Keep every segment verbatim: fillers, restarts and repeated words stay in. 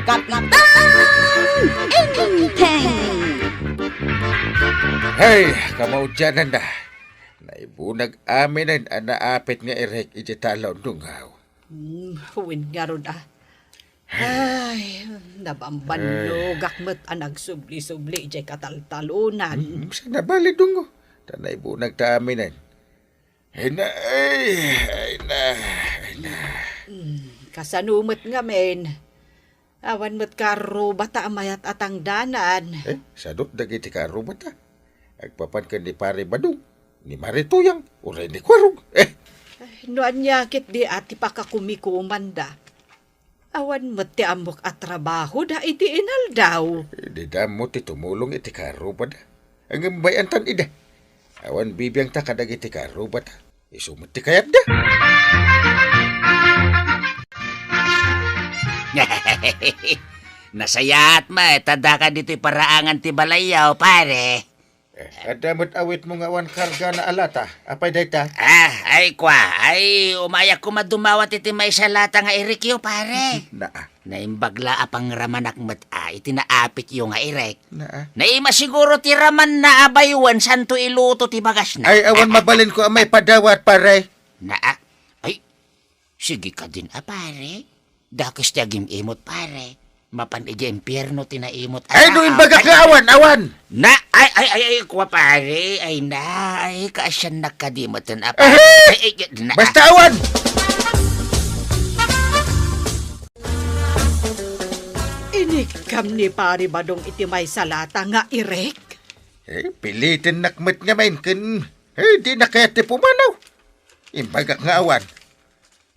Kapitan Enteng! Hey, kamaudiananna. Naibunag aminen a naapit nga irek iti talon, dungaw. Hmm, wen ngarud, a. Ay, nabambannogak met a nagsubli-subli idiay kataltalonan. Hmm, saan a bale, dungo? Ta naibunag ta aminen. Ay na, ay, ay na, ay na. Hmm, kasano met ngamin? Awan met kaarrubata a mayat a tangdanan. Eh, sadut dagiti kaarrubata. Agpapan ken ni Pare Badong, ni Mare Tuyang, uray ni Kuarog. Eh. Ay, no ania ketdi a ti pakakumikomanda. Awan met ti ammok a trabahoda iti inaldaw. Eh, dida ammo ti tumulong iti kaarrubada. Ngem bay-antan ida. Awan bibiangta kadagiti kaarrubata. Isu met ti kayatda. Nasayaat met, adda ka ditoy paraangan ti balayyo, pare. Eh, adda met awitmo nga awan kargana a lata. Apay dayta? Ah, ay kwa, ay umayak koma dumawat iti maysa lata nga irikyo, pare. Naa. Naimbag la a pangramanak met a iti naapityo nga irek. Naa. Naima siguro ti ramanna a bayuen santo iluto ti bagasna. Ay, awan mabalinko a maipadawat, pare. Naa. Ay, sige kadin a, pare. Dakes ti agim-imot, pare. Mapan idiay impierno ti naimot. Ay, no imbagak nga awan, awan! Na, ay, ay, ay, ay, kwa, pare. Ay, na, ay, kaasiannak kadi met a, pare. Eh! Ay, ay, na, Basta awan! Inikkam ni Pare Badong iti maysa lata nga irek. Eh, pilitennak met ngamin ken, eh, di na kayat ti pumanaw. Imbagak nga awan.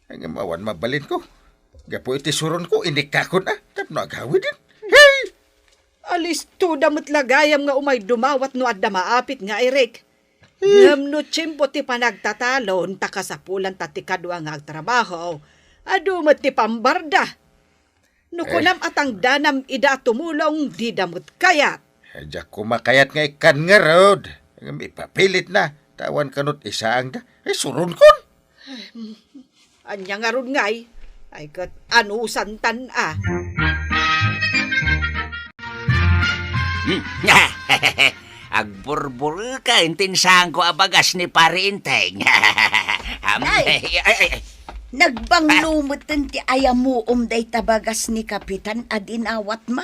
Ngem awan mabalinko. Gapu iti suronko, inikkakon a, tapno agawiden. Hey! Alistoda met la gayam nga umay dumawat no adda maapit nga irek. Hmm. Ngem no tiempo ti panagtatalon, ta kasapulanta ti kadua nga agtrabaho, adu met ti pambarda. No Eh. kunam a tangdanam ida a tumulong, dida met kayat. Eh, diak koma kayat nga ikkan ngarud. Ngem ipapilitna, ta awan kanut isaangda. Eh, suronkon. Ania ngarud ngay? Ay, ket anusantan a. Hmm. Agburbureka intin sangko a bagas ni Pare Enteng. Am, Ay! Ay, ay, ay. Nagbanglo meten ti ayamuom dayta bagas ni Kapitan a dinawatmo.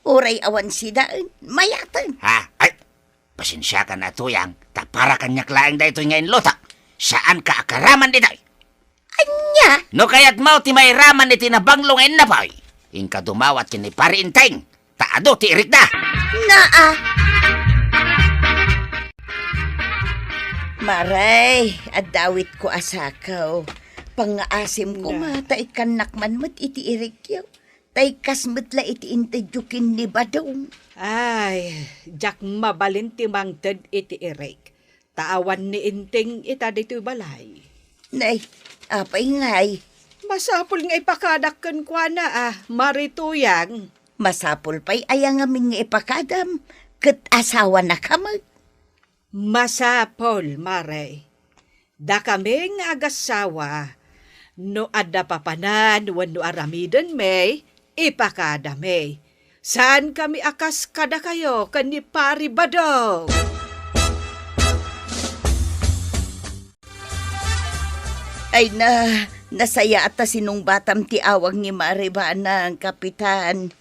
Uray awan sidaen, mayaten. Ha? Ay, pasensiakan a Tuyang, ta para kaniak laeng daytoy nga inlutak. Saanka a karaman ditoy. Ania? No kayatmo ti mairaman iti nabanglo nga innapoy, inka dumawat ken ni Pare Enteng, ta adu ti irikda. Naa. Maray, adda awitko a sakaw. Pangngaasim koma, Na. ta ikkannak man met iti irikyo. Ta ikkas met la iti intedyo ken ni Badong. Ay, diak mabalin ti mangted iti irek. Ta awan ni Enteng ita ditoy balay. Nay, apay ngay? Masapul nga ipakadak kenkuana a, Mare Tuyang. Masapul pay aya ngamin nga ipakadam, ket asawanaka met. Masapul, Mare. Dakami nga agassawa, no adda papanan wenno aramidenmi, ipakadami. Saankami a kas kadakayo ken ni Pare Badong. Ay na, nasayaat ta sinungbatam ti awag ni Mare Banang, Kapitan.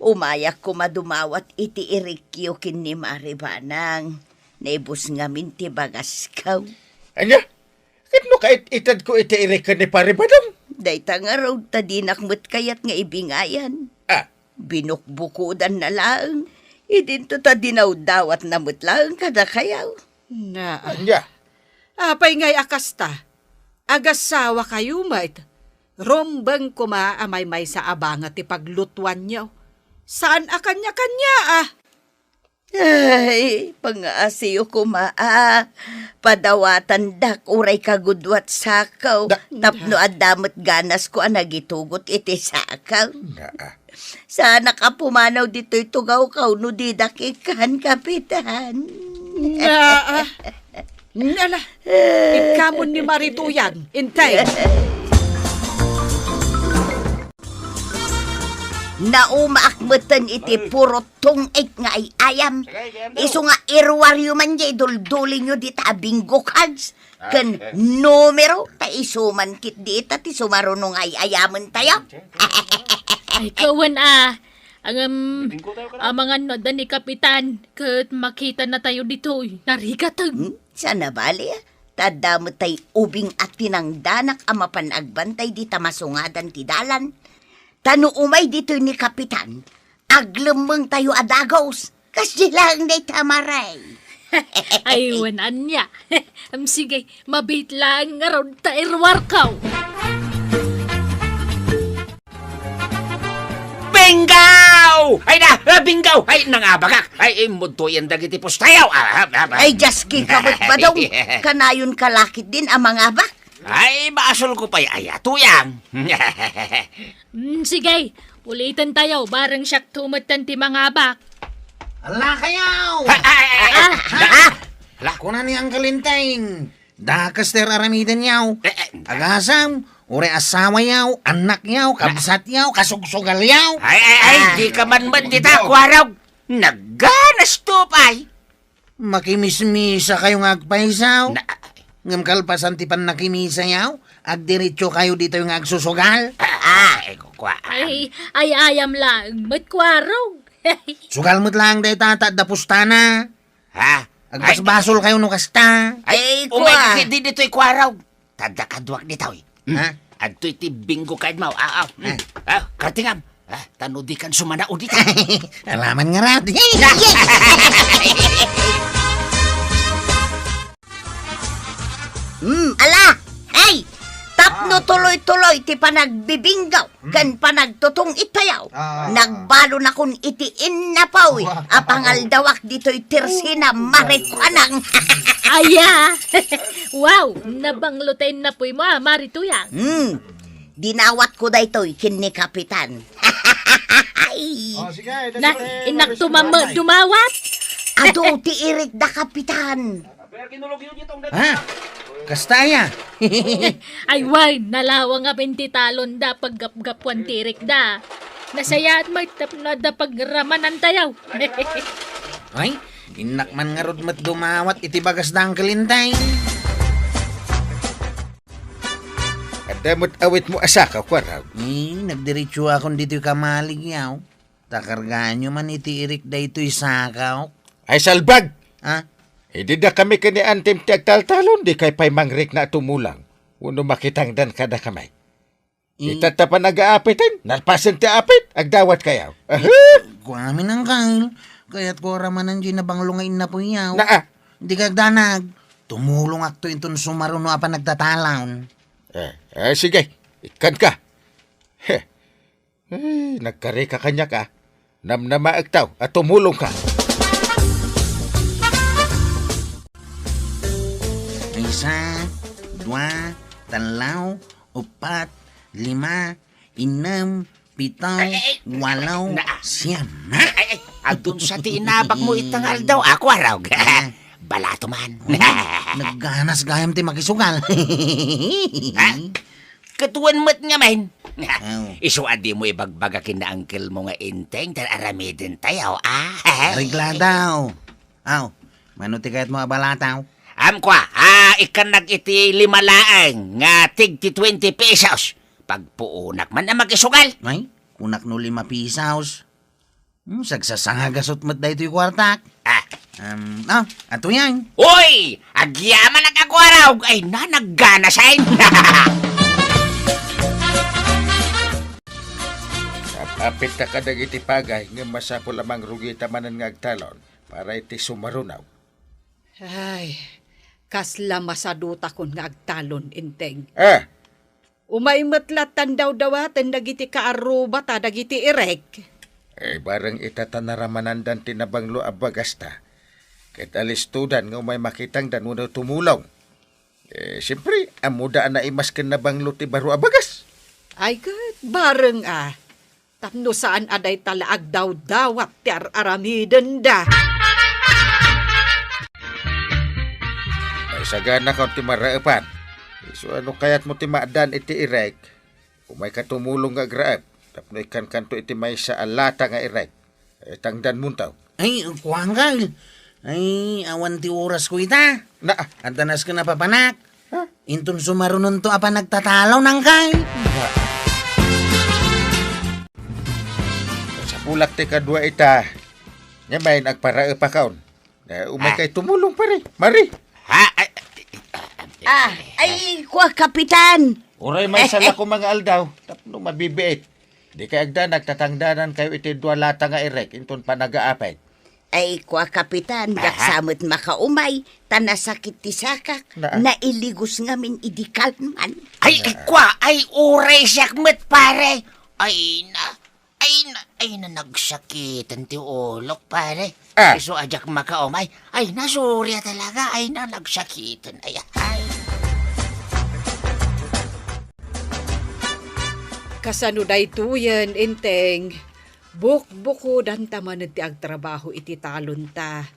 Umayak koma dumawat iti irikyo ken ni Mare Banang. Naibus ngamin ti bagasko. Ania? Ket no kait-itedko iti irikko ni Pare Badong? Dayta ngarud ta dinak met kayat nga ibingayan. Ah. Binukbukodanna laeng. Idinto ta dinawdawatna met laeng kadakayo. Na. Ania? Apay ngay a kasta? Agassawakayo met. Rumbeng koma a maymaysa a banget ti paglutuanyo. Saan a kanya-kania a. Ay, pangaasiyo koma a padawatandak uray kagudua ti sakaw Da- tapno adda met ganasko a nagitugot iti sakaw. Naa. Saanak a pumanaw ditoy tugawkaw no didak ikkan, Kapitan. Naa. Nala, ikkamon ni Mare Tuyang, Enteng. Naumaak metten iti puro tungit nga ay-ayam. Isu nga iruaryo man diay duldulinyo dita a bingo cards ken numero, ta isu man ketdi ita ti sumaruno nga ay-ayamen tayo. Ay, kawen a. Ngem, amangan no adda ni Kapitan, ket makitana tayo ditoy. Narigateg. Hmm? Saan a bali, a? Ta adda met tay ubing a tinangdanak a mapan agbantay dita masungadan ti dalan. Ta no umay ditoy ni Kapitan, aglemmeng tayo a dagus. Kasdi laeng dayta, Mare. Ay, wen ania. Am, sige, mabiit laeng ngarud ta iruarko. Bingo! Ay na, ah, bingo! Ay, nangabagak! Ay, immudtoyen dagiti pustayo! Ah, ah, ah, ah. Ay, jaski ka met, Badong. Kanayon ka la ketdin a mangabak. Ay, basolko pay aya, Tuyang. Mm, sige, uliten tayo, bareng siakto metten ti mangabak. Ala kayo! Ay, ay, ay, ay, Ah! ah, ah. Ala. Kuna ni Uncle Enteng, dakes ti ar-aramidenyo. Eh, eh. Agasem, uray asawayo, annakyo, kabsatyo, kasugsugalyo. Ay, ay, ay, Ah. di ka man met dita, Kuarog. Nagganasto pay. Makimismisa kayo nga agpaysaw. Na- Ngem kalpasan ti pannakimisayo, agdiretso kayo ditoy nga agsusugal. Ah, ah, eh, kukua. Ay, ay-ayam laeng met, Kuarog. Sugal met laeng dayta, ta adda pustana. Ha? Agbasbasol kayo no kasta. Ay, Eh, umay kua. ka di ditoy, Kuarog. Ta adda kaduak ditoy. Hmm. Ha? Adtoy ti bingo card mo. Ah, ah. Hmm. Eh. Ah, kartingam. Ah, ta no di kan sumanaw dita. Alaman ngarud. Hmm, ala! Hey! Tapno Ah. tuloy-tuloy ti panagbibinggo ken Hmm. panagtutungit tayo. Ah. Nagbalonakon iti innapoy Wow. a pangaldawak ditoy Tersina, Mare Kuanang. Aya! Wow! Nabanglo ti innapoy mo, ah, Mare Tuyang. Hmm. Dinawatko daytoy ken ni Kapitan. Oh, sige, dali, Na, dali, innak dali, tumam-, dali. dumawat. Adu ti irikda, Kapitan. Ha? Kasta aya? Ay, wen, nalawang a binti talon da, paggapgapuan ti irikda. Nasayaat met tapno adda pagramanan tayo. Ay, innak man ngarud met dumawat iti bagas da Uncle Enteng. Adda met awit mo a saka, Kuarog. Eh, nagdiretso akon ditoy kamalig yaw. Ta kargaanyo man iti irik daytoy sakaw. Ay, salbag! Ha? Idi da kami ken ni Antim ti agtaltalon, di kay pay mangrikna a tumulang. Wenno makitangdan kada kami. Eh. Ita ta panagaapiten, nalpasen ti apit, agdawat kayo. Aha! Kuamin, Uncle. Kayat ko ramanan di nabanglo nga innapoy yaw. Naa. Di kagdanag. Tumulongakto inton sumaruno a panagtatalon. Eh, eh, sige. Ikkan ka. Heh. Eh, nagkari ka kaniak, a. Namnamaek taw a tumulong ka. Isa, dua, tallo, upat, lima, innem, pito, Ay, ay, ay. Walo, Na- siyam. Ay, ay, ay. Adun sa ti inabak mo itang aldaw, ako, Arog. Ah. Balato man. Oh, nagganas gayam ti makisugal. Ha? Ket wen met ngamin. Aw. Isu a dimo ibagbaga ken ni uncle mo nga Enteng, ta aramiden tayo, a? Regladaw. Aw, mano ti kayatmo a balataw? Am kua, a, ikkannak iti lima laeng nga tig ti twenty pesos. Pagpuonak man a makisugal. Ay, kunak no lima pesos. Hmm, sagsasangagasut met daytoy kuartak. Ah. Um, oh, ato yan. Uy! Agyamanak a kuarog! Ay, na, nagganasen! Apit ta kadagiti pagay nga masapul a mangrugita manen nga agtalon para iti sumarunaw. Ay, kasla masadutakon nga agtalon, Enteng. Ah, Umay met lattan dawdawaten dagiti kaarrubata dagiti irek. Eh, bareng ita ta naramanandan ti nabanglo a bagasta. Ket alistodan nga umay makitangdan wenno tumulong. Eh, siyempre, ammoda a naimas ken nabanglo ti baro a bagas. Ay, ket bareng a. Tapno saan a dayta la agdawdawat ti ar-aramidenda. Ay, sagana kaon ti maraepan. Isu a no kayatmo ti maaddaan iti irek, umay ka tumulong nga agraep. Tapno ikkankanto iti maysa a lata nga irek. Eh, tangdanmonto. Ay, kuan, Kyle. Ay, awan ti orasko ita. Na, ah. Adda nasken a papanak. Ha? Inton sumarunonto a panagtatalo, Kyle. Sapulak ti kadua ita. Ngamin, agparaepakon. Eh, umay Ah. kay tumulong, pare. Mari. Ha? Ay, Ah, ay, kua, Kapitan. Uray maysa la koma nga aldaw. Tapno mabibiit. Dikay agdanag, tatangdanankayo iti dua lata nga irek inton panagaapit. Ay, kua, Kapitan, diak Aha. sa met makaumay, ta nasakit ti sakak, Na. nailigos ngamin idi kalman. Ay, ay, kua, ay, uray siak met, pare. Ay, na, ay, na, ay, na, nagsakiten ti ulok, pare. Ah. Isu a diak makaumay. Ay, na, sorry talaga. Ay, na, nagsakiten. Ay, ay. Kasano daytoyen, Enteng? Bukbukodanta manen ti agtrabaho iti talonta.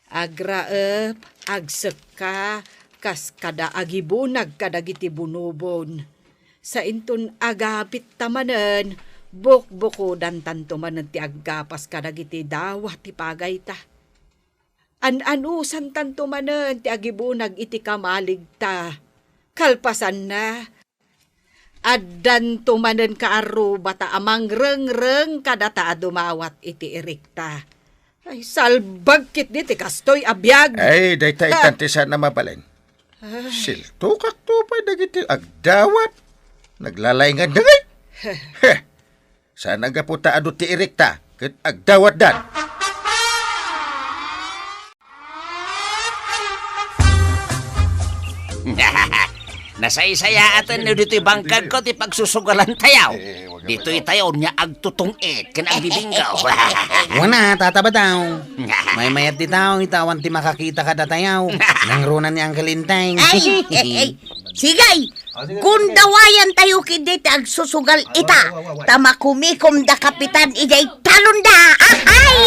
Agraep, agsekka, kas kada agibunag kadagiti bunobon. Sainton agapitta manen, bukbukodantanto manen ti aggapas kadagiti dawa ti pagayta. An-anusantanto manen ti agibunag iti kamaligta. Kalpasanna, addanto manen kaarrubata a mangrengreng kadata a dumawat iti irikta. Ay, salbag ketdi ti kastoy a biag. Ay, dayta Ah. itan ti saan a mabalin. Ay. Siltokakto pay dagiti agdawat. Naglalainganda ngay. Heh. Saan a gapu ta adu ti irikta ket agdawatdan. Nasaysayaaten no ditoy bangkagko ti pagsusugalantayo. Ditoy tayo nia agtutong-it ken agbibinggo. Wana, Tata Bataw. Maymayat ti tao, ita awan ti makakita kadatayo. Nangruna ni Uncle Enteng. Ay, ay, ay. Sige, Gundawayan tayo ketdi ti agsusugal ita, ta makumikom da Kapitan idiay talonda. Ahay!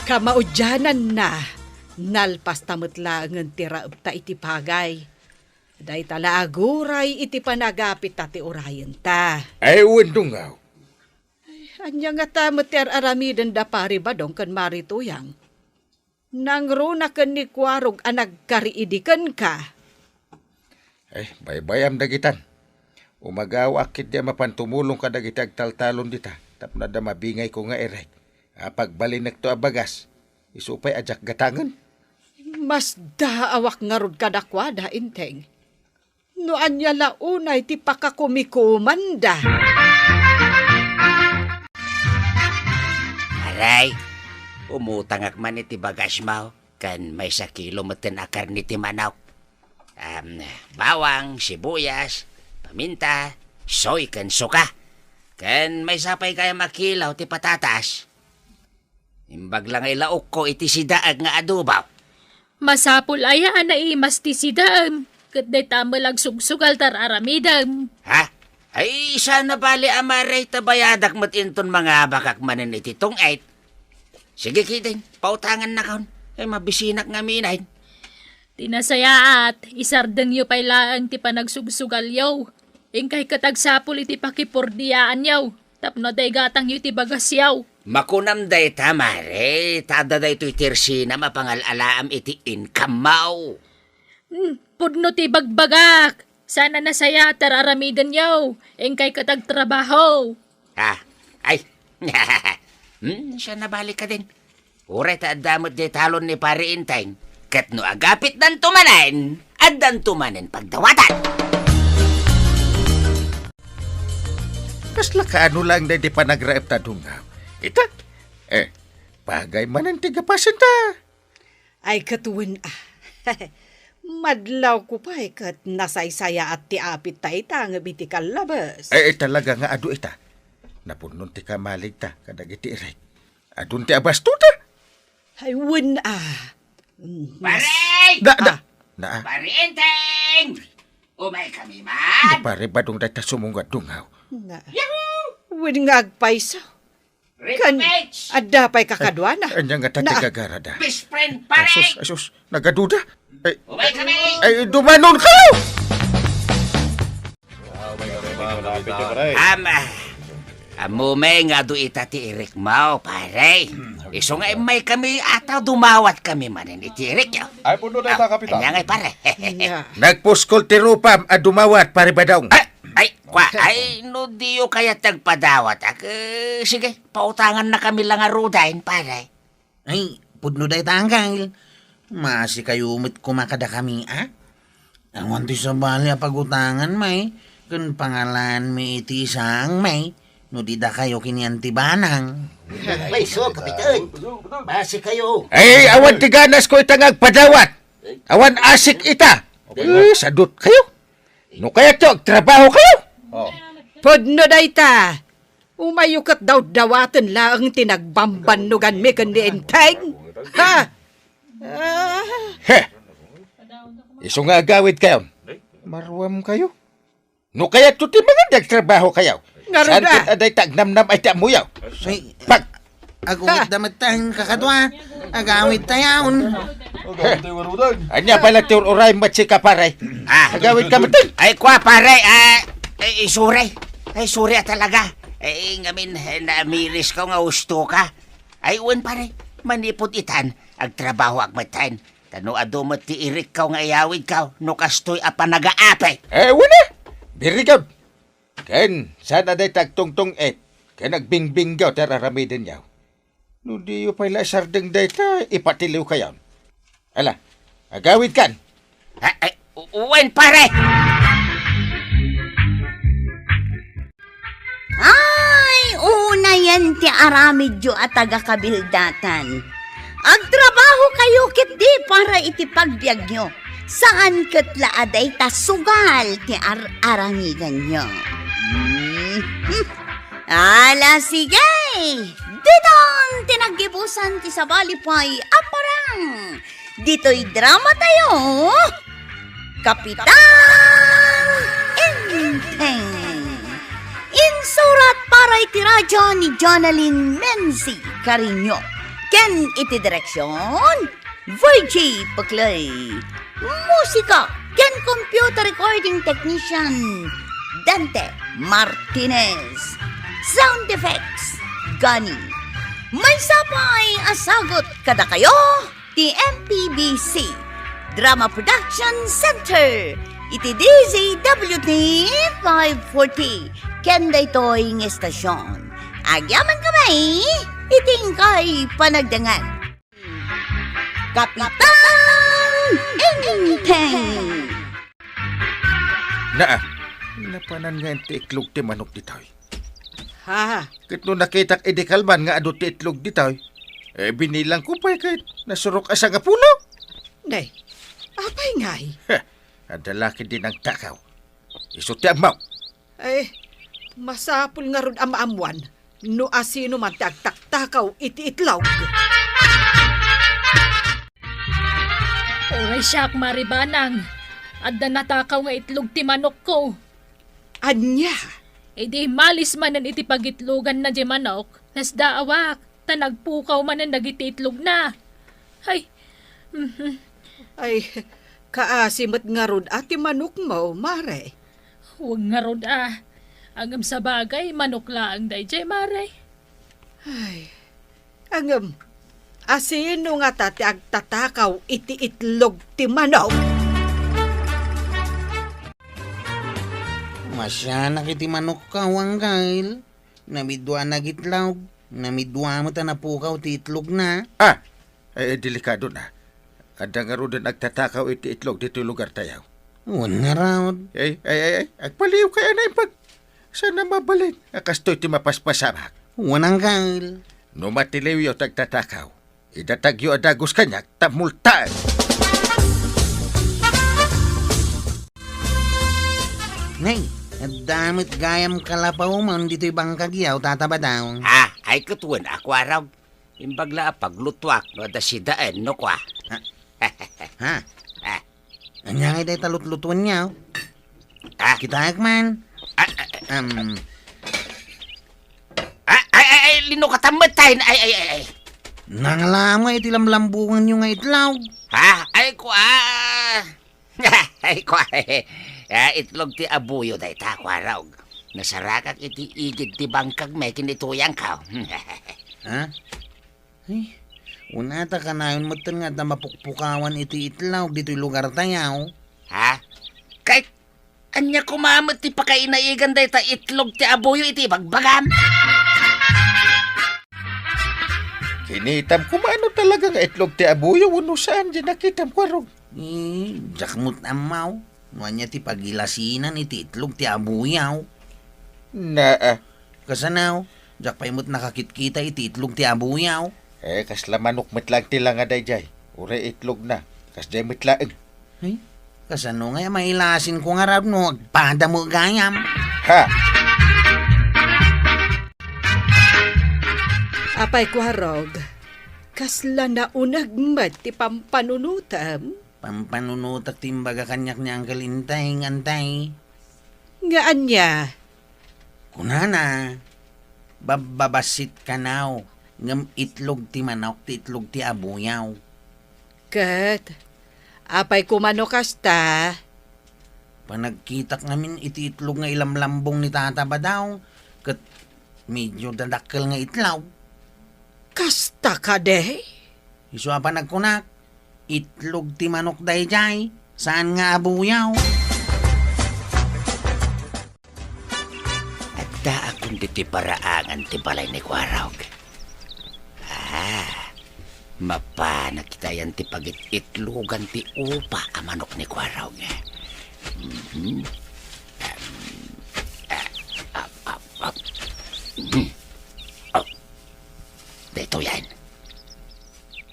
Kamaudiananna, nalpasta met laengen ti raepta iti pagay. Dayta la aguray iti panagapitta ti urayenta. Ay, wen, Dungaw. Ay, ania ngata met ti ar-aramiden da Pari Badong ken Mari Tuyang? Nangruna ken ni Kuarog a nagkari idi kenka. Eh, baybayam dagitan. Umagawaak ketdi a mapan tumulong kadagiti agtaltalon dita tapno adda mabingayko nga irek a pagbalinekto a bagas. Isu pay a diak gatangen. Masdaawak ngarud kadakuada, Enteng. No ania la unay ti pakakumikomanda. Aray, umutangak man iti bagasmo, ken maysa kilo metten a karne ti manok. Am, bawang, sibuyas, paminta, soy, ken suka. Ken maysa pay gayam a kilo ti patatas. Imbag la nga ilaokko iti sidaag nga adobo. Masapul aya a naimas ti sidaem, ket dayta met la agsugsugal ti ar-aramidem. Ha? Ay, saan a bali a maray ta bayadak met inton mangabakak manen iti tungit. Sige, ketdin, pautangannakon. Ay, mabisinak ngamin. Ti nasayaat, isardengyo pay laeng ti panagsugsugalyo. Inkay ket agsapul iti pakipurdiaanyo tapno adda igatangyo iti bagasyo. Makunam dayta, Mare, ta adda daytoy ti ersinam a pangal-alaam iti income-mo. Hmm, pudno ti bagbagak. Saan a nasayaat ti ar-aramidenyo. Inkay ket agtrabaho. Ah, ay. Hmm, saan a bali ketdin. Uray ta adda met diay talon ni Pari Enteng, ket no agapitdanto manen, addanto manen pagdawatan. Kasla kaano laeng daydi panagraepta, Dungaw? Ita? Eh, pagay manen ti gapasenta. Ay, ket wen a. Madlawko pay ket nasaysayaat ti apitta ita ngem iti kallabes. Ay, talaga nga adu ita. Napunnon ti kamaligta kadagiti irek. Adun ti abastota. Ay, wen a. Mm, Pare! Da, da. Ah. Na, ah. Pare Enteng! Umay kami man! Pare, badong dayta sumungad, Dungaw. Na. Yahoo! Wen nga agpayso. Kan, Revenge! Adda pay kakaduana. Ay, anya nga ta ti gagarada? Best friend, pare! Ay, sus, ay, sus, nagaduda. Ay, Umay kami! Ay, dumanon kayo! Kapitana. Ama, ammom nga adu ita ti irikmo, pare. Isu nga immaykami a ta dumawatkami manen iti irikyo. Ay, pudno dayta, Kapitan. Ania ngay, pare? Nia. Nagpuskol ti rupam a dumawat, Pare Badong. Ay, ay, kua, ay, no diyo kayat ti agpadawat, ak-, eh, sige, pautangannakami la ngaruden, pare. Ay, pudno dayta, Angkel. Maasikayo met koma kadakami, a? Awan ti sabali a pagutangan, may, ken pangalanmi iti saang, may, no di dakayo ken ni Anti Banang. Ay, so, Kapitan. Maasikayo. Ay, awan ti ganasko ita nga agpadawat. Awan asik ita. Eh, sadutkayo. No kayatyo, agtrabahokayo. Oh. Pudno dayta. Umayyo ket dawdawaten laeng ti nagbambannoganmi ken ni Enteng. Ha? Ah. He! Isu nga agawidkayon. Maruamkayo. No kayatyo ti mangin, agtrabahokayo. Ngarud, saan a, ket adda ita agnamnam a iti ammoyo? Ay, pag- agawidda met ta, kakadua. Agawidtayon. Ania pay la ti ur-uray met sika, pare? Ah. Agawidka met. Ay, kua, pare, ah, eh, sorry. Ay, sorry a talaga. Eh, ngamin, eh, namirisko nga ustoka. Ay, wen, pare, manipud itan, agtrabahoak metten. Ta no adu met ti irikko nga iyawidko, no kastoy a panagaapi. Eh, wen a. Very good. Ken, saan a dayta agtungtung-it, ken agbingbinggaw ti ar-aramidenyo. No diyo pay la isardeng dayta, ipatiliwkayon. Ala, agawidkan. Ah, ay, u-, wen, pare! Ay, unayen ti aramidyo a taga-Kabildatan. Agtrabahokayo ketdi para iti pagbiagyo. Saan ket la a dayta sugal ti ar-aramidenyo. Hmm. Ala, sige! Ditan ti naggibusan ti sabali pay a parang. Ditoy dramatayo, Kapitan Enteng. Insurat para iti radyo ni Jonalyn Menzi Cariño. Ken iti direksyon, Virgie Peclay. Musika ken computer recording technician, Dante Martinez. Sound effects, Gani. Maysa pay a sagut kadakayo ti M P B C Drama Production Center iti D Z W T five forty ken daytoy nga estasion. Agyamankami iti inkay panagdengngeg. Kapitan Enteng! Naa, napanan nga ti itlog ti manok ditoy. Ha? Ket no nakitak idi kalman nga adu ti itlog ditoy, eh, binilangko pay ket nasurok a sangapulo. Nay, apay ngay? Heh, adda la ketdi nagtakaw. Isu ti ammok. Eh, masapul ngarud a maammuan no asino man ti agtaktakaw iti itlog. Uray siak, Mari Banang. Adda natakaw nga itlog ti manokko. Ania? Idi malis manen iti pagitloganna diay manok, nasdaawak, ta nagpukaw manen dagiti itlogna. Ay, mhm. Ay, kaasi met ngarud a ti manokmo, Mare. Wen ngarud a. Ngem sabagay, manok laeng daydiay, Mare. Ay, ngem, asino ngata ti agtatakaw iti itlog ti manok? Masianak iti manokko, Angkel. Namidua nagitlog. Namidua met a napukaw ti itlogna. Ah! Ay, ay, delikado na. Adda ngaruden agtatakaw iti itlog ditoy lugartayo. Wen ngarud. Ay, ay, ay, ay, agpaliwkay a naimbag. Saan a mabalin a kastoy ti mapaspasamak? Wen, Angkel. No matiliwyo ti agtatakaw, idatagyo a dagus kaniak ta multaen. Nay, adda met gayam kalapawmon ditoy bangkagyo, Tata Badong. Ah, ay ket wen a, Kuarog. Imbag la a paglutuak no adda sidaen no kua. Ha? Ha? Ah. Ania ngay dayta lutlutuenyo? Ah. Kitaek man. Ah, ah, ah. Am. Ah, ay, ay, ay, linukatan met tayo. Ay, ay, ay, ay. Nanglamo iti lamlambunganyo nga itlog. Ha? Ay, kua. Ay, kua. Ah, itlog ti abuyo dayta, Kuarog. Nasarakak iti igid ti bangkagmi ken ni Tuyangko. Ha? Ay, unata kanayon metten nga adda mapukpukawan iti itlog ditoy lugartayo. Ha? Kay, ania koma met ti pakainaigan dayta itlog ti abuyo iti ibagbagam? Kinitam koma no talaga nga itlog ti abuyo wenno saan, di nakitam, Kuarog. Eh, diak met ammo no ania ti pagilasinan iti itlog ti abuyo. Naa. Kasano? Diak pay met nakakitkita iti itlog ti abuyo. Eh, kasla manok met laeng ti langa daydiay. Uray itlogna. Kasdiay met laeng. Ay, kasano nga mailasinko ngarud no agpada met gayam? Ha? Apay, Kuarog, kasla nauneg met ti pampanunotem? Pampanunotek ti imbaga kaniak ni Uncle Intay, Antay. Nga ania? Kunana, babbabassit kano, ngem itlog ti manok ti itlog ti abuyo. Ket, apay koma no kasta? Panagkitak ngamin iti itlog nga ilamlambong ni Tata Badaw, ket medio dadakkel nga itlog. Kasta kadi? Isu a panagkunak, itlog ti manok daydiay, saan nga abuyo. Addaakon ditoy paraangan ti balay ni Kuarog. Ah, mapanak itayan ti pagit-itlogan ti upa a manok ni Kuarog. Mhm. Em, ah, ap, ap, ap. Mhm. Oh. Daytoyen.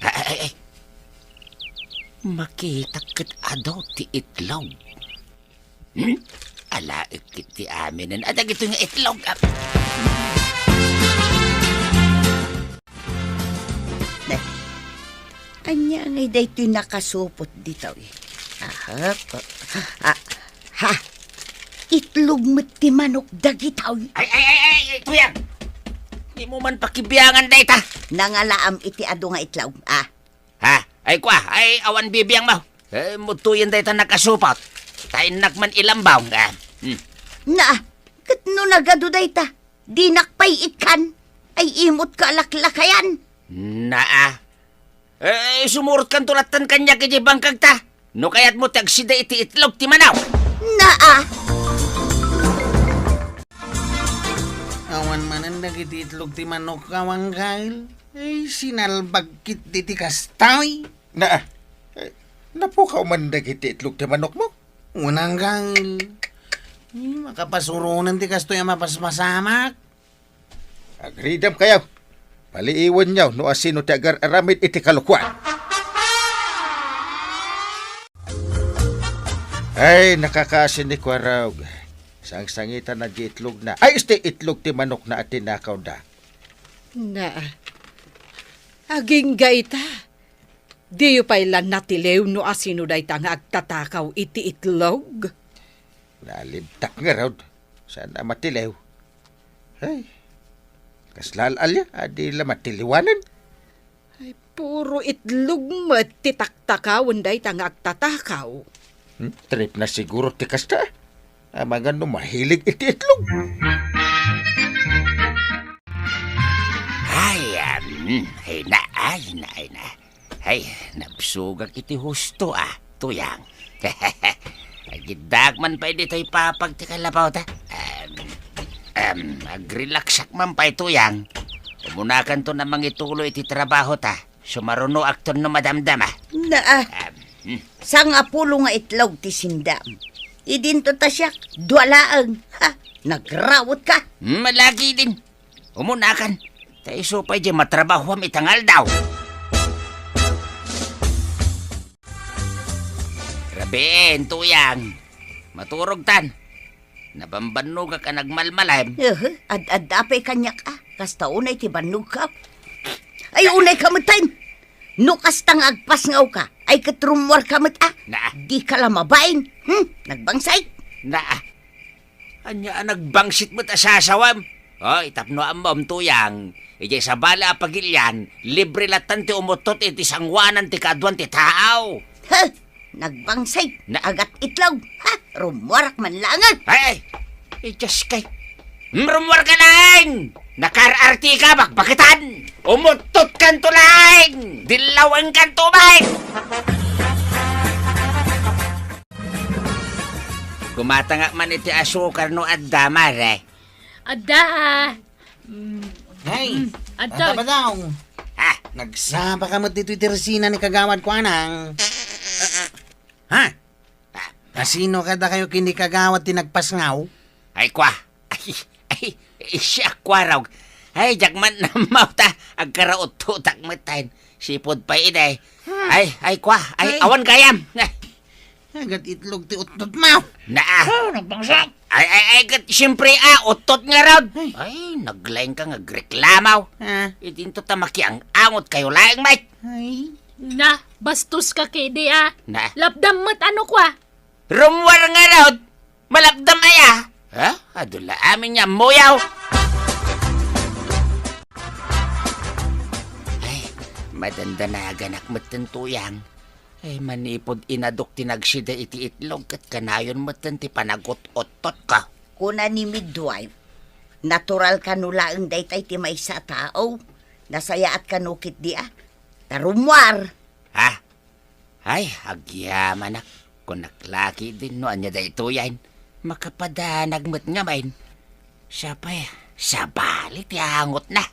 Ay, ay, ay, ay. Makitak ket adu ti itlog. Hmm? Alaek ket ti aminen a dagitoy nga itlog. Ah. Ania ngay daytoy nakasupot ditoy? Aha, ah, ha? Itlog met ti manok dagitoy. Ay, ay, ay, ay, ay, Tuyang! Dimo man pakibiangan dayta. Nangalaam iti adu nga itlog, ah. Ha? Ay, kua, ay, awan bibiangmo. Eh, mutuyen dayta nakasupot. Ta innak man ilambong, ah. Hmm. Na, ket no nagadu dayta, dinak pay ikkan. Ay, imot ka laklakayan. Naa. Eh, sumurotkanto lattan kaniak idiay bangkagta. No kayatmo ti agsida iti itlog ti manok. Naa. Awan manen dagiti itlog ti manok, Kawangkal. Ay, sinalbag ket diti kastoy. Naa. Eh, napukaw man dagiti itlog ti manokmo? Unanggal. Eh, makapasuronan ti kastoy a mapaspasamak. Agridam kayo. Paliiwanyo no asino ti agar-aramid iti kalokuan. Ay, nakakaasi ni Kuarog. Sangsangitan na di itlog na. Ay, isti itlog ti manok na ati nakawda. Na, agingga ita. Diyo pay la natiliw no asino dayta nga agtatakaw iti itlog? Nalibtak ngarud. Saan a matiliw? Ay, kasla al-alia, adi la matiliwanan. Ay, puro itlog met ti taktakawen dayta nga agtatakaw. Hmm, trip na siguro ti kasta. Amangan no mahilig iti itlog. Ay, um, ay na, ay na, ay na. Ay, nabsugak iti husto, ah, Tuyang. Agiddaak man pay ditoy papag ti kalabaw ta. Um, um, agrelaksak man pay, Tuyang. Umunakanto na mangituloy iti trabaho ta. Sumarunoakton no madamdama. Naa. Um, hmm. Sangapulo nga itlog ti sindam. Idinto ta siak, dua laeng. Ha? Nagrawot ka? Malagi din. Umunakan. Ta isu pay di matrabahuam ita nga aldaw. Rabiin, Tuyang. Maturogtan. Nabambannogak a nagmalmalem. Aha, ad-adda pay kaniak, ah. Kasta unay ti bannogka. Ay, unay ka met, time. No kasta nga agpasngawka, ay ket rummuarka met, ah. Naa. Dika la mabain. Hmm, nagbangsay. Naa. Ania a nagbangsit met a sasawem? Oy, tapno ammom, Tuyang, idiay sabali a pagilian, libre lattan ti umuttot iti sangoanan ti kaaduan ti tao. Ha? Nagbangsit? Na- Agat itlog? Ha? Rummuarak man laengen. Ay, ay! Ay, Diyos kay! Rummuarka laeng! Nakaar-artika, bakbaketan! Umuttotkanto laeng! Dillawenkanto met! Gumatangak man iti asukar no adda, mare. Adda, ah. Mm. Hey, Mm, adda. Ata ba daw? Ha? Nagsapa ka met ditoy tersina ni kagawad ko, anang. Ha? Kasino kadakayo ken ni kagawad ti nagpasngaw? Ay, kwa. Ay, ay, siak, kwa, Rog. Ay, diak man ammo ta agkarauttotak metten. Sipud pay idi. Hmm. Ay, ay, kwa. Ay, Ay. awan gayam. Ay. Ay, gat itlog ti uttot mo. Naa. Oh, nagpangsak. Ay, ay, ay, gat, siyempre, ah, uttot ngarud. Ay. Ay, naglaing ka nga agreklamo. Ah. Idinto ta makiang-angot kayo laeng, mate. Ay. Na, bastos ka kidi, ah. Na. Lapdam met ano kwa? Rummuar ngarud. Malapdam aya? Ha? Adu la amin nga muyaw. Ay, madandanaganak metten, Tuyang. Ay, manipud inadok ti nagsida iti itlog ket kanayon metten ti panagut-uttot ka. Kuna ni midwife, natural kano laeng daytay ti maysa a tao. Nasayaat kano ketdi a. Ta rummuar. Ha? Ay, agyamanak. Kunak la ketdin no ania daytoyen. Makapadanag met ngamin. Siya pay, sabali ti angotna.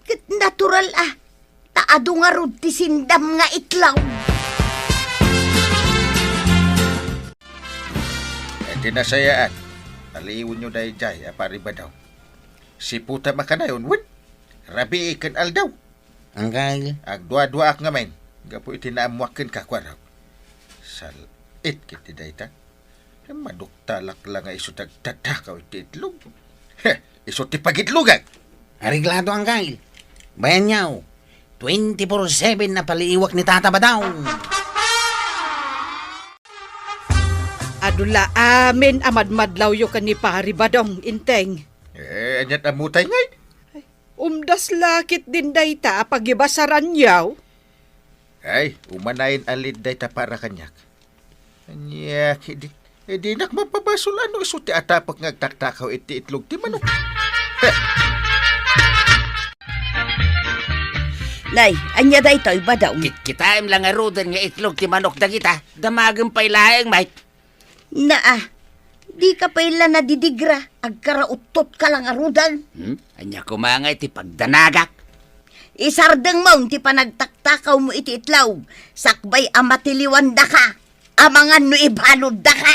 Ket natural a. Ta adu ngarud ti sindam nga itlog. Iti nasayaat, aliiwenyo daydiay a Pari Badaw. Siputam a kanayon, wen, rabii ken aldaw. Angkel. Agduaduaak ngamin, gapu iti naammoak kenka, kuarok. Sal-it ketdi dayta. Maduktalak la nga isu ti agtatakaw iti itlog. He, isu ti pagitlogak. Areglado, angkel. Bayanyo, twenty-four seven a paliiwak ni Tata Badaw. Adu la amin a madmadlawyo ken ni Pari Badong, Inteng. Eh, aniat ammotay ngay? Umdas la ketdin dayta a pagibasaranyo. Ay, umanayen a lead dayta para kaniak. Ania ketdi, eh, dinak mapabasol a no isu ti atapek nga agtaktakaw iti itlog ti manok. Heh! Nay, ania daytoy, Badaw? Kitkitaem la ngaruden nga itlog ti manok dagita. Damagem pay laeng, Mike. Naa, dika pay la nadidigra, agkarauttotka la ngaruden. Hmm? Ania koma ngay ti pagdanagak? Isardengmo ti panagtaktakawmo iti itlog, sakbay a matiliwandaka, amangan no ibaluddaka.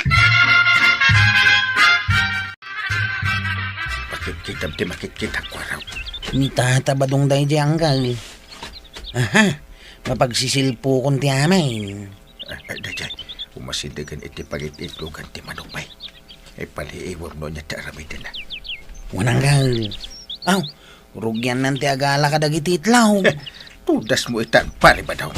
Makitkitam ti makitkitak, kuarok. Ni Tata Badong daydiay, angkel. Aha, mapagsisilpukon ti amin. Ah, ah, daydiay, umasindegan iti pagit-itlogan ti manok pay. Ay, paliiwem no ania ti aramidenna. Wen, angkel. Aw, rugiannan ti agala kadagiti itlog. Tudasmo ita, Pari Badaw.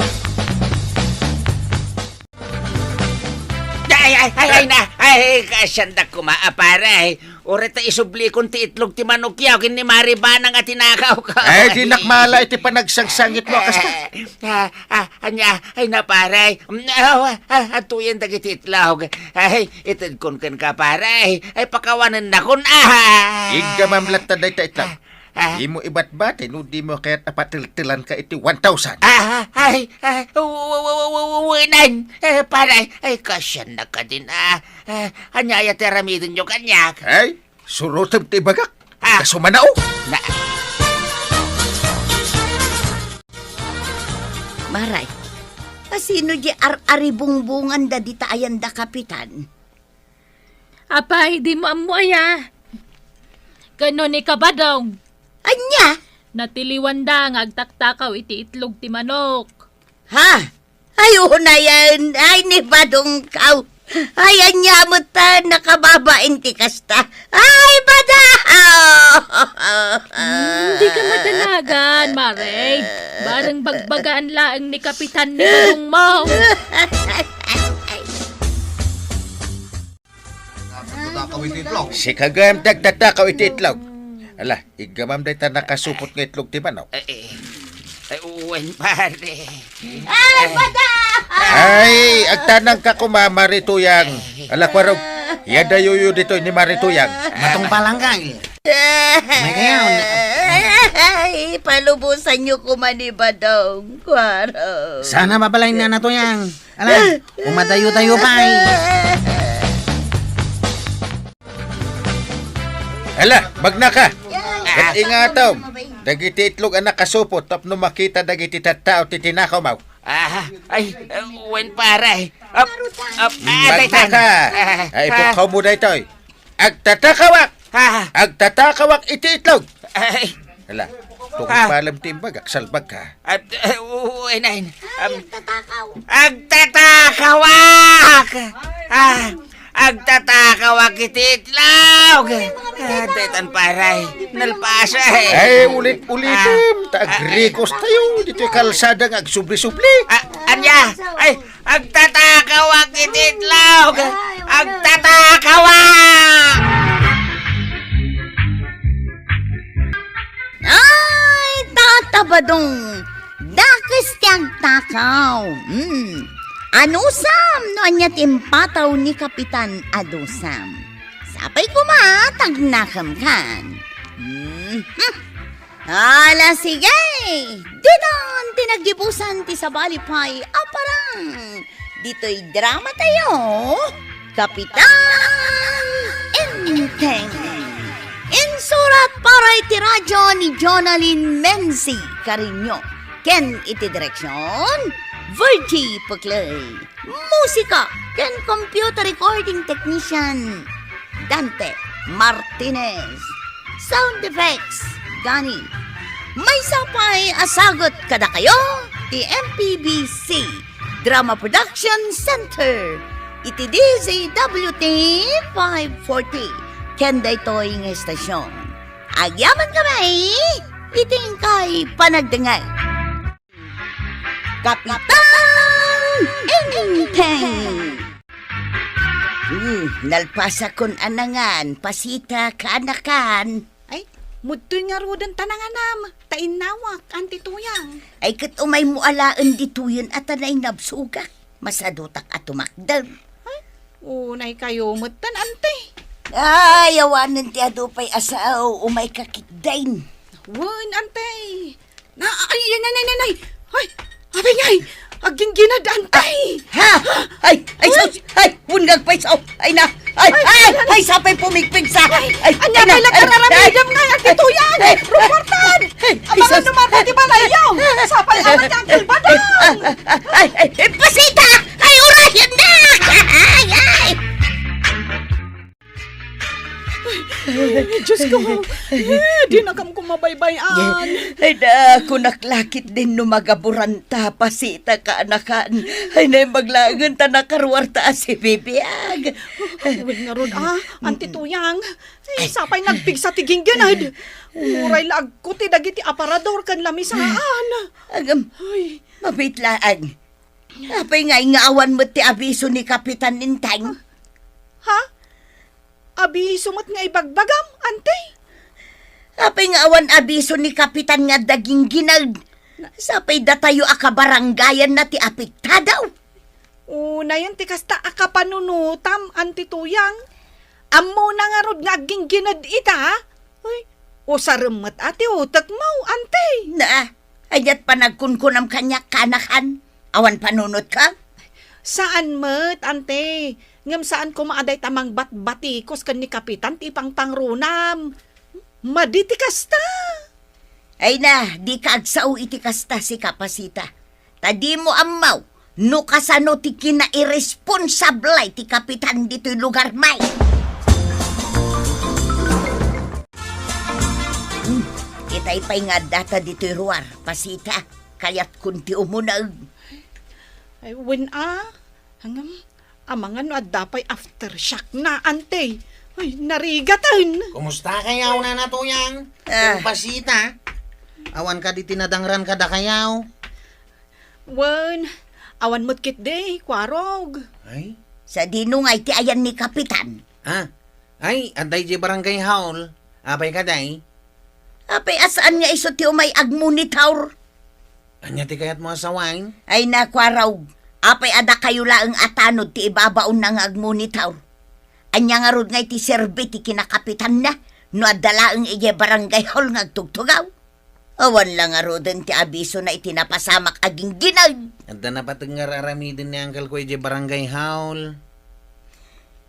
Ay, ay, ay, ay, na, ay, kasiandak koma a, pare. Uray ta isublikon ti itlog ti manokyo ken ni Mari Banang a tinakawko. Ay, dinak maala iti panagsangsangitmo a kasta. Ah, ah, ania, ay na, pare. Mm, ah, ah, ah, atuyen dagiti itlog. Ay, itedkon kenka, pare. Ay, pakawanennakon. Ah! Iggamam latta dayta itlog. Ah. Dimo ibatbati no dimo kayat a pateltelanka iti one thousand. Ah, ay, ay, w-, w-, w-, w-, wenen. Eh, pare, ay, kasiannak kadin, ah. Eh, ania aya ti aramidenyo kaniak? Ay, surotem ti ibagak. Ah. Kasumanao. Na- Maray, asino di ar-aribungbungan da dita ayan da kapitan? Apay, dimo ammo aya? Kano ni Kabadong? Ania? Natiliwanda nga agtaktakaw iti itlog ti manok. Ha? Ay, unayen. Ay, ni Badongkaw. Ay, ania met ta nakababain ti kasta. Ay, bada! Hmm, di ka madanagan, Mare. Bareng bagbagaan laeng ni Kapitan ni Badong mo. Sika gayam ti agtatakaw iti itlog. Ala, iggamam dayta nakasupot nga itlog ti manok. Ay, ay, ay, wen, pare. Ay, bada! Ay, agtanangka koma, Mari Tuyang. Ala, kuarog, iyadayoyo ditoy ni Mari Tuyang. Matungpal, angkel. May kayaw na. Ay, palubosanyo koma ni Badong, Kuaro. Sana mabalay na natuyang. Ala, umadayo-dayo pay. Ala, magnaka. Ket ingatom dagiti itlog a nakasupot tapno makita dagiti tattao ti tinakawmo. Ah, ay, uh, wen pare. Ap, ap, ah, daytan. Magnaka. Ah, ay, ah, ipukawmo daytoy. Agtatakawak! Ah. Agtatakawak iti itlog! Ay. Hala, tungpalem ti imbagak, salbagka. At, uh, uy, nain. Um, agtatakaw. Agtatakawak! Ah, agtatakawak iti itlog! Ah, daytan pare. Nalpasa, eh. Ay, ulit-ulitem. Ah. Ta agrikos tayo. Dito'y kalsada nga agsubli-subli. Ah, anya? Ay, agtatakawak iti itlog! Agtatakawak! Ay, Tata Badong! Dakes ti agtakaw! Hmm. Anusam no ania ti impataw ni Kapitan Adusam? Sapay koma, tagnakam kan. Hmm. Ala, sige! Ditan ti naggibusan ti sabali pay a parang ditoy drama tayo, Kapitan Enteng. Insurat para iti radyo ni Jonalyn Menzi Cariño ken iti direksyon, Virgie Puclay. Musika ken computer recording technician, Dante Martinez. Sound effects, Gani. Maysa pay a sagut kadakayo ti M P B C Drama Production Center iti D Z W T five forty ken daytoy nga estasyon. Agyamankami iti inkay panagdengngeg. Kapitan Enteng! Hmm, nalpasakon a nangan, Pasita, kaanakan. Ay, mudtoy ngaruden ta nanganam, ta innawak, Anti Tuyang. Ay, ket umaymo alaen ditoyen a ta nainabsogak. Masadutak a tumakder. Ay, unay kayo metten, Anti. Ay, awanen ti adu pay a sao, umayka ketdin. Wen, Anti. Na, ay, ay, nay, nay, nay, nay. Ay, apay ngay, aggingginad, Anti. Ha? Ay, ay, sus, ay, bungag pay sao. Ay na. Ay, ay, ay, ay, sapay pumigpig sa. Ay, ay, ania pay nagkararamidam ngay, Anti Tuyang. Ay, ruportan. Ay, amangan sus. Numarta ti balayyo. Sapay aman ti Uncle Badong. Ay, ay, ay, Pasita. Ay, urayen na. Ay, ay. Ay, Diyos ko. Eh, di nakam kumabaybay-an. Ay, da, kunak lakit din no magaburan ta, Pasita, kaanakan. Ay, naimbag laengen ta nakaruar ta a sibibiag. Wen ngarud, ah, Anti Tuyang. Ay, sapay nagpigsa ti gingginad. Uray la agkuti dagiti aparador ken lamisaan. Agam, ay, mabit laeng. Apay ngay nga awan met ti abiso ni Kapitan Enteng? Ha? Abiso met nga ibagbagam, Anti? Apay nga awan abiso ni Kapitan nga adda gingginad? Sapay datayo a kabarangayanna ti apektado. Unayen ti kasta a kapanunotam, Anti Tuyang. Ammona ngarud nga aggingginad ita? Ay, usarem met a ti utekmo, Anti. Na, ania't panagkunkunam kaniak, kaanakan? Awan panunotka? Saan met, Anti. Ngem saan koma a dayta mangbatbatikos ken ni Kapitan ti ipangpangrunam. Madi ti kasta. Ay na, dika agsao iti kasta, sika, Pasita. Ta dimo ammo no kasano ti kinairesponsable ti kapitan ditoy lugarmi. Hmm, itay pay nga addata ditoy ruar, Pasita. Kayatkon ti umuneg. Ay, wen a. Ngem, amangan no adda pay aftershock na, Anti. Ay, narigaten. Kumusta kayaw, Nana Tuyang? Ah. Ken Pasita? Awan kadi ti nadangran kadakayaw? Wen, awan met ketdi, Kuarog. Ay? Sadino ngay ti ayan ni Kapitan? Ah, ay, adda idiay barangay hall. Apay kadi? Apay a saan nga isu ti umay agmonitor? Ania ti kayatmo a sawen? Ay, Kuarog, apay a dakayo laeng a tanod ti ibabaonna nga agmonitor? Ania ngarud ngay ti serbi ti kinakapitanna? No adda laeng idiay barangay hall nga agtugtugaw, awan la ngaruden ti abisona iti napasamak a ginggined. Adda napateg nga ar-aramiden ni uncle ko idiay barangay hall.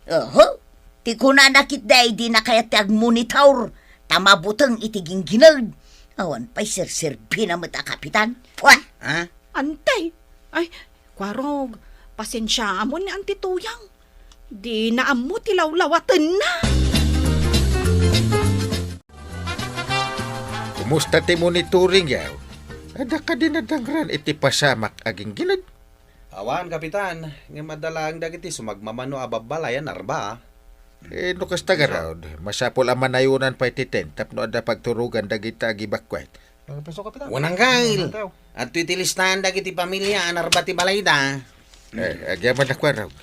Oho, ti kunana ketdi, dina kayat ti agmonitor, ta mabuteng iti ginggined. Awan pay serserbina met a kapitan. Pua! Ha? Antay! Ay, Kuarog, pasensiaamon ni Anti Tuyang. Dina ammo ti lawlawatenna. Kumusta ti monitoring, yaw? Adda kadi nadangran iti pasamak a ginggined? Awan, Kapitan. Ngem adda laeng dagiti sumagmamano a babbalay a narba. Eh, no kasta garud, masapul a manayonan pay ti tent tapno adda pagturogan dagiti agibakwet. Ang peso, Kapitan. Wen, uncle. Adtoy ti listaan dagiti pamilia a narba ti balayda. Eh, agyaman na, Kuarog.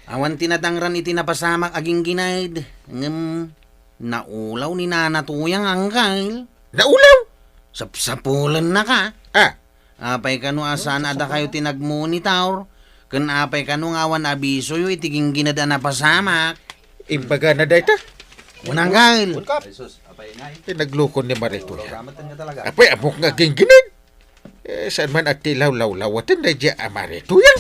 Awan ti nadangran iti napasamak a ginggined, ngem naulaw ni Nana Tuyang, uncle. Naulaw? Sapsapulennaka. Ah. Apay kano a saan a dakayo ti nagmonitor, ken apay kano nga awan abisoyo iti ginggined a napasamak? Imbagana dayta? Wen, uncle. Wen, Kap. Ay, sus, apay nga, eh. Ti naglukon ni Marito yan. Ura, ura, matan nga talaga. Apay, ammok nga ginggined? Eh, saan man a ti lawlawlawaten daydiay a Marito yan?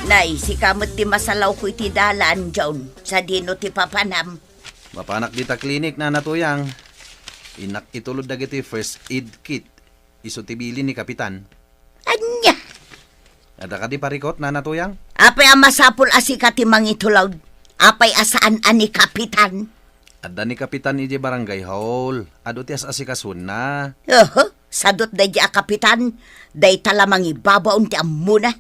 Nay, sika met ti masalawko iti dalan, John. Sadino ti papanam? Mapanak dita klinik, Nana Tuyang. Innak itulod dagiti first aid kit. Isu ti bilin ni Kapitan. Ania? Adda kadi parikut, Nana Tuyang? Apay a masapul a sika ti mangitulod? Apay a saan a ni Kapitan? Adda ni Kapitan idiay barangay hall. Adu ti as-asikasuenna. Oho, sadut daydiay a Kapitan. Dayta la mangibabaon ti ammona.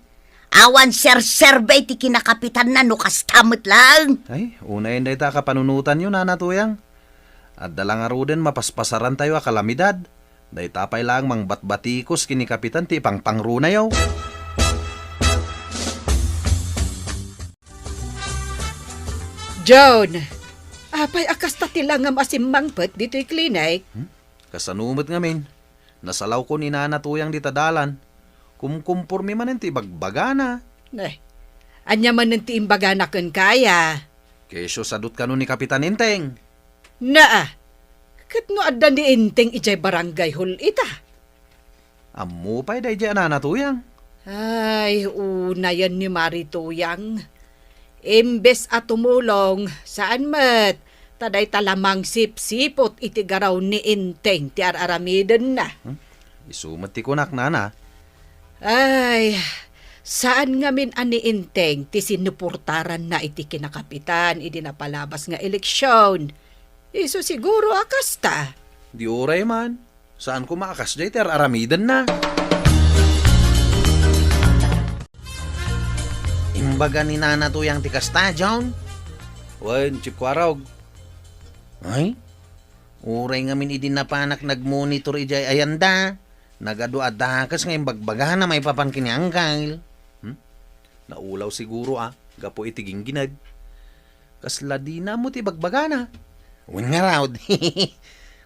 Awan serserbi ti kinakapitanna no kasta met laeng. Ay, unayen dayta a kapanunotanyo, Nana Tuyang. Adda la ngaruden mapaspasarantayo a kalamidad. Dayta pay laeng mangbatbatikos ken ni Kapitan ti ipangpangrunayo. John, apay a kasta ti langam a simmangpet ditoy klinik? Hmm? Kasano met ngamin? Nasalawko ni Nana Tuyang dita dalan. Kumkumporme manen ti ibagbagana. Eh, ania manen ti imbagana kenka aya? Kesyo sadut kano ni Kapitan Enteng. Naa, ket no adda ni Enteng idiay barangay hall ita? Ammo pay daydiay a Nana Tuyang. Ay, unayen ni Mari Tuyang. Imbes a tumulong, saan met, ta dayta la mangsipsiput iti garaw ni Enteng ti ar-aramidenna. Hmm? Isu met ti kunak, Nana. Ay, saan ngamin a ni Enteng ti sinuportaranna iti kinakapitan idi napalabas nga eleksion. Isu siguro a kasta. Di uray man. Saan koma a kasdiay ti ar-aramidenna? Imbaga ni Nana Tuyang ti kasta, John? Wen, Chief Kuarog. Ay? Uray ngamin idi napanak nagmonitor idiay ayanda, nagadu a dakes nga imbagbagana maipapan ken ni Angkal. Hmm? Naulaw siguro, a, gapu iti ginggined. Kasla dina ammo ti ibagbagana. Wen ngarud.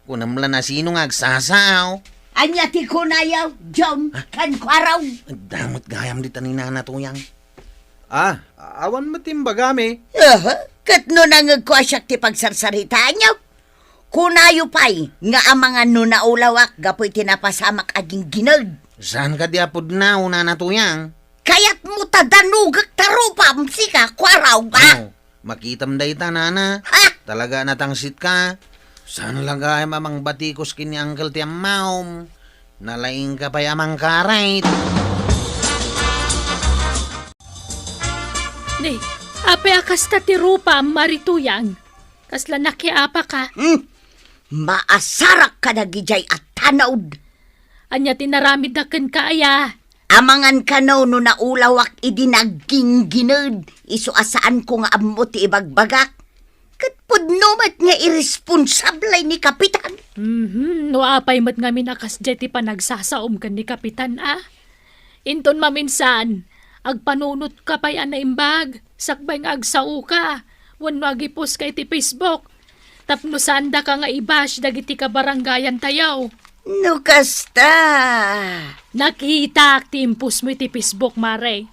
Kunam la nasino nga agsasao. Ania ti kunayo, John, ken Kuarog? Adda met gayam dita ni Nana Tuyang. Ah, awan met ti imbagami. Aha, ket no nangegko a siak ti pagsarsaritaanyo? Kunayo pay nga amangan no naulawak gapu iti napasamak a ginggined. Saan kadi a pudno, Nana Tuyang? Kayatmo ta danugek ta rupam, sika, Kuarog, a? Oh, makitam dayta, Nana. Ha? Talaga natangsit ka. Saan la gayam a mangbatikos ken ni Uncle ti ammom? Nalaing ka pay a mangkarit. Ni, apay a kasta ti rupam, Mari Tuyang? Kasla nakiapaka? Hmm? Maasarak kadagidiay a tanod. Ania ti naramidda kenka aya? Amangan kano no naulawak idi nagginggined, isu a saanko nga ammo ti ibagbagak. Ket pudno met nga irresponsable ni Kapitan. Mhm, no apay met ngamin a kasdiay ti panagsasaom ken ni Kapitan, a? Inton maminsan, agpanunotka pay a naimbag, sakbay nga agsaoka, wenno agipost ka iti Facebook, tapno saandaka nga i-bash dagiti kabarangayantayo. No kasta. Nakitak ti impostmo iti Facebook, Mare.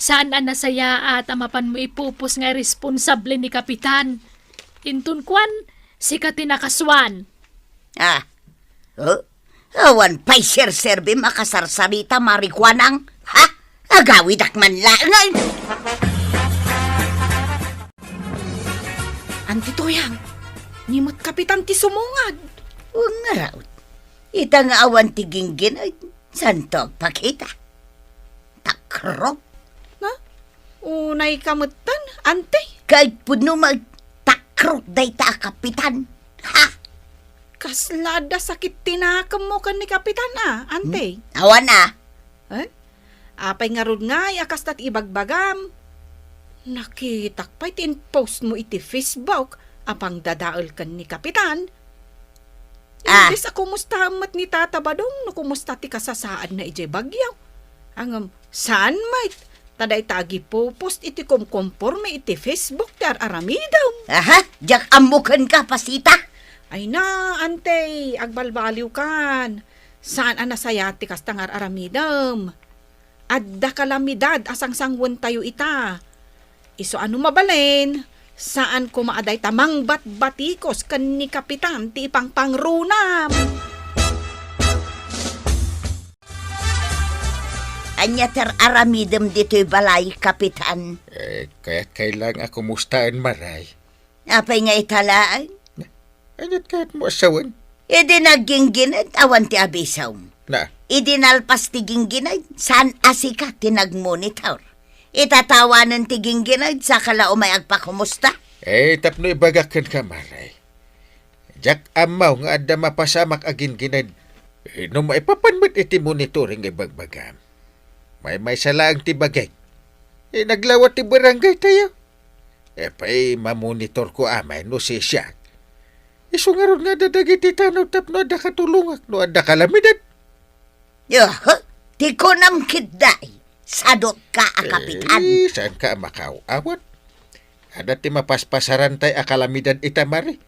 Saan a nasayaat a mapanmo ipupos nga iresponsable ni Kapitan. Inton kuan, sika ti nakasuan. Ah, oh? Awan pay serserbim a kasarsarita, Mari Kuanang. Ha? Agawidak man laeng, ay! Anti Tuyang, ni met Kapitan ti sumungad. Wen ngarud, ita nga awan ti gingginaed, saanto agpakita? Takrok. Na? Unay ka metten, Anti? Ket pudno met, takrok dayta a Kapitan. Ha? Kasla adda sakit ti nakemmo ken ni Kapitan a, Anti? Hmm? Awan a. Eh? Apay ngarud ngay a kasta ti ibagbagam? Nakitak pay ti in-post mo iti Facebook a pangdadael ken ni Kapitan. Ah. Imbes a kumustaem met ni Tata Badong no kumusta ti kasasaadna idiay Baguio. Ngem, saan met? Ta dayta agipopost iti kumkomporme iti Facebook ti ar-aramidem. Aha, diak ammo kenka, Pasita. Ay na, Anti, agbalbaliwkan. Saan a nasayaat ti kasta nga ar-aramidem. Adda kalamidad a sangsangwentayo ita. Isu a no mabalin, saan koma a dayta mangbatbatikos ken ni Kapitan ti ipangpangrunam. Ania ti ar-aramidem ditoy balay, Kapitan? Eh, kayat kay lang a kumustaen, Mari. Apay nga ita laeng? Aniat kayatmo a sawen? Idi naggingined, awan ti abisom. Na? Idi nalpas ti gingined, saan a sika ti nagmonitor? Itatawanen ti gingined, saka la umay agpakumusta? Eh, tapno ibagak kenka, Mari. Diak ammo nga adda mapasamak a gingined. Eh, no maipapan met iti monitoring nga ibagbagam. Maymaysa laeng ti bagik. Eh, naglawa ti barangay tayo. Eh, pay mamonitor ko amay no sisiak. Isu ngarud nga adda dagiti tanaw tapno adda katulongak no adda kalamidad. Yo, ti kunam ketdi, sadutka a kapitan. Eh, saanka a makaaw-awat? Adda ti mapaspasarantay a kalamidad ita, Mari.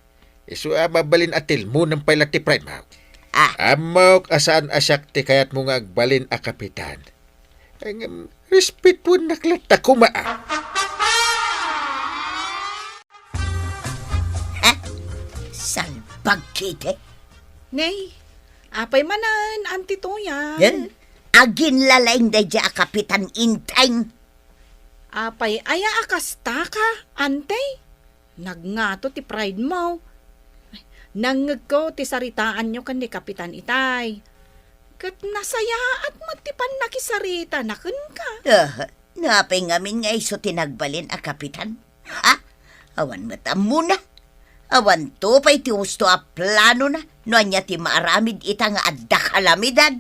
Isu a mabalin a tilmonem pay la ti pride mo. Ah. Ammok a saan a siak ti kayatmo nga agbalin a kapitan. Ay, ngem, respetuennak latta koma, a. Ha? Salbag kiti. Nay, apay manen, Anti Tuyang? Yan. Aginlalaing daydi a kapitan, Inteng. Apay aya a kasta ka, Anti? Nagngato ti pride mo. Nangngegko ti saritaanyo ken ni Kapitan itay. Ket nasayaat met ti pannakisaritana kenka. Ah, napay ngamin nga isu ti nagbalin a kapitan? Ha? Awan met ammona. Awanto pay ti husto a planona no ania ti maaramid ita nga adda kalamidad.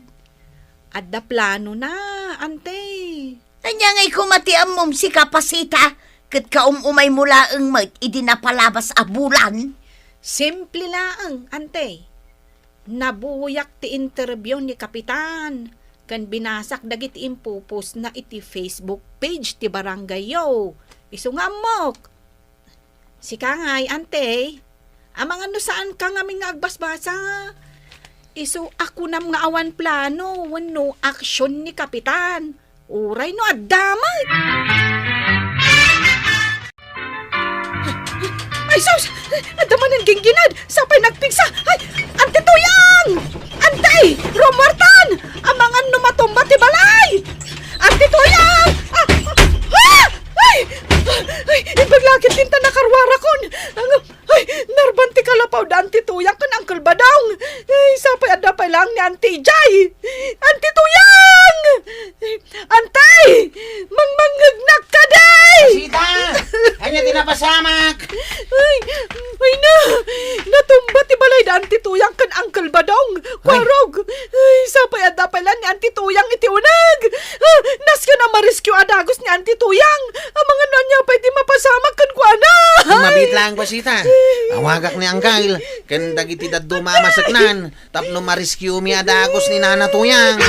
Adda planona, Anti. Ania ngay koma ti ammom, sika Pasita, ket kaum-umaymo laeng met idi napalabas a bulan? Simple laeng, Anti. Nabuyak ti interview ni Kapitan, ken binasak dagiti impupostna iti Facebook page ti barangayyo. Isu nga ammok. Sika ngay, Anti, amangan no saanka ngamin nga agbasbasa. Isu a kunam nga awan plano wenno aksyon ni Kapitan. Uray no adda met. Ay, sus! Adda manen ginginad! Sapay nagpigsa! Ay, Anti Tuyang! Anti! Rumuartan! Amangan no matumba ti balay! Anti Tuyang! Ah! Ah! Ay! Ay! Imbag la ket dinta nakaruarakon! Ang, ay! Narban ti kalapaw da Anti Tuyang ken Uncle Badong! Ay, sapay adda pay laeng ni Anti Jay! Anti Tuyang! Anti! Mangmangngegnak kadi! Pasita! Ania ti napasamak? Ay, ay na! Natumba ti balay da Anti Tuyang ken Uncle Badong. Ay. Kuarog! Ay, sapay adda pay laeng ni Anti Tuyang iti uneg! Ah, nasken a ma-rescue a dagus ni Anti Tuyang. Amangan no ania pay ti mapasamak kenkuana. Ay! Mabiit lang, Pasita. Awagak ni Uncle ken dagiti dadduma a maseknan tapno ma-rescue mi a dagus ni Nana Tuyang.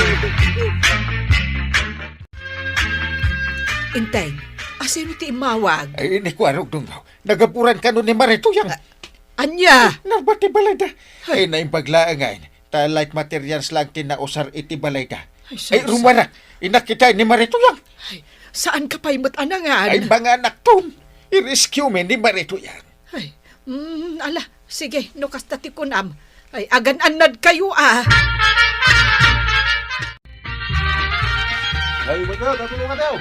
Inteng, asino ti immawag? Ay, ni Kuarog Dungaw. Nagaburan kano ni Mari Tuyang. Ah, ania? Narbat ti balayda. Ay. Ay, naimbag laeng ngay. Ta light materials lang ti nausar iti balayda. Ay, ay, sus. Rumuarak. Innak ita ni Mari Tuyang. Ay, Saanka pay met a nangan? Ay, manganakton. I-rescue mi ni Mari Tuyang. Ay, mm, ala, sige, no kasta ti kunam. Ay, agan-annadkayo, ah. Ay, baga, tatulungan tayo.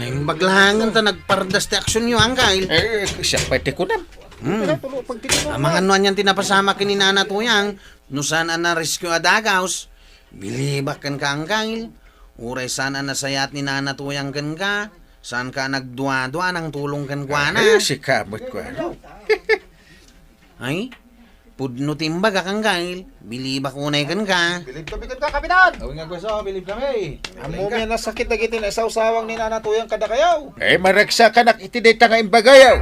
Naimbag laengen ta nagpardas ti aksionyo, Angkel. Eh, siak pay ti kunam. Hmm. Tara, tulo, pagtitulungan. Amangan no anian ti napasamak ken ni Nana Tuyang, no saan a na-rescue a dagaws, bilibak kenka, Angkel. Uray saan a nasayaat ni Nana Tuyang kenka, saanka a nagduadua a nangtulong kenkuana. Eh, sika met, kuana. Ay, pudno ti imbagak, Angkel. Bilibak unay kenka. Bilib kami kenka, Kapitan! Awan nga gusto, bilib kami. Ammo mi a nasakit dagiti naisawsawang ni Nana Tuyang kadakayo. Eh, maragsakanak iti dayta nga imbagayo.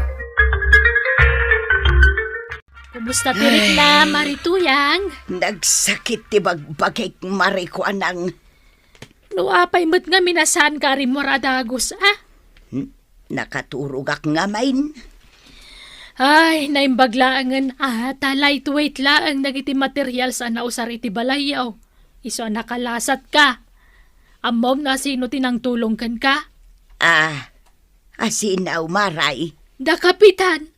Kumusta ti rikna, Mari Tuyang? Nagsakit ti bagbagik, Mari Kuanang. No apay met ngamin a saanka a rimmuar a dagus, a? Hmm? Nakaturogak ngamin. Ay, naimbag laengen a ta lightweight laeng dagiti materials a nausar iti balayyo. Isu a nakalasatka. Ammom no asino ti nangtulong kenka? Ah, asino, Mari? Da Kapitan.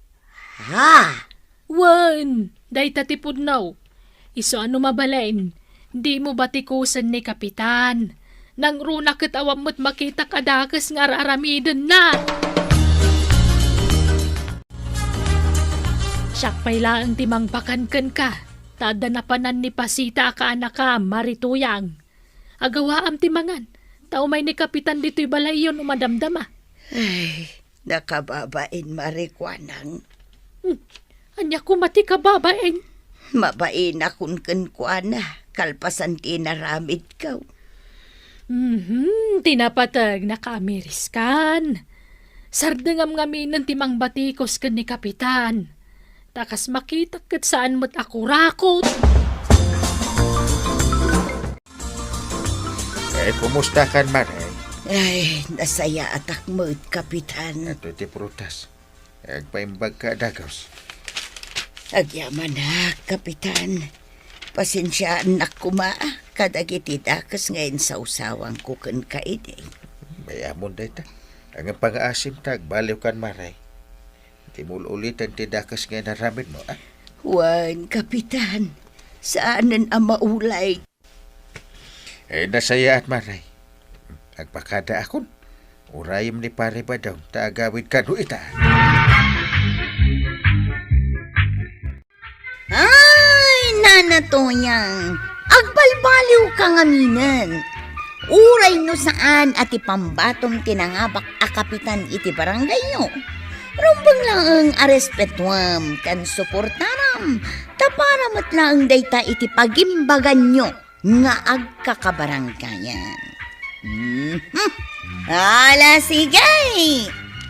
Ha? Wen, dayta ti pudno. Isu a no mabalin, dimo batikusen ni Kapitan. Nangruna ket awan met makitak a dakes nga ar-aramidenna. Siak pay laeng ti mangbakan kenka, ta adda napanan ni Pasita a kaanakam, Mari Tuyang. Agawaam ti mangan, ta umay ni Kapitan ditoy balayyo no madamdama. Ay, nakababain, Mari Kuanang. Hmm, ania koma ti kababain? Mabainakon kenkuana, kalpasan ti inaramidko. Mhm, ti napateg, nakaamiriskan. Sardengam ngaminen ti mangbatikos ken ni Kapitan. Ta kas makitak ket saan met a kurakot. Eh, kumusta kan, Mari? Ay, nasayaatak met, Kapitan. Ato ti prutas. Agpaimbag ka, dagaws. Agyamanak, Kapitan. Pasensiaannak koma kadagiti dakes nga insawsawangko kenka idi. Mayamon dayta. Ngem pangaasim ta agbaliw kan, Mari. Di mo ul-ulitan ti dakes nga inaramidmo, a? Wen, Kapitan. Saanen a maulay. Eh, nasayaat, Mari. Agpakadaakon. Urayem ni Pari Badong ta agawid kano ita. Ay, Nana Toyang, agbalbaliwka ngaminen. Uray no saan a ti pambatom ti nangabak a kapitan iti barangayyo, rumbeng laeng a respetuem ken suportaram, ta para met laeng dayta iti pagimbaganyo nga agkakabaranggayan. Mhm. Ala, sige!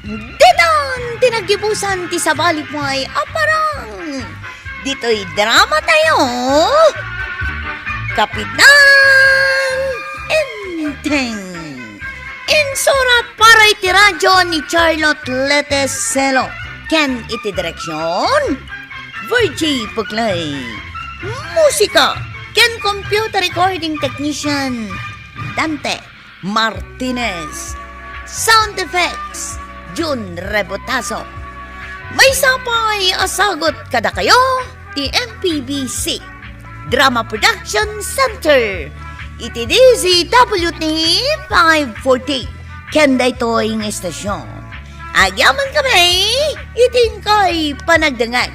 Ditan ti naggibusan ti sabali pay a parang. Ditoy drama tayo, Kapitan Enteng. Insurat para iti radyo ni Charlotte Leteselo ken iti direksyon, Virgie Puclay. Musika ken computer recording technician, Dante Martinez. Sound effects, Jun Rebotazo. Maysa pay a sagut kadakayo ti M P B C Drama Production Center iti D Z W T five forty ken daytoy nga istasyon. Agyamankami iti inkay panagdengngeg.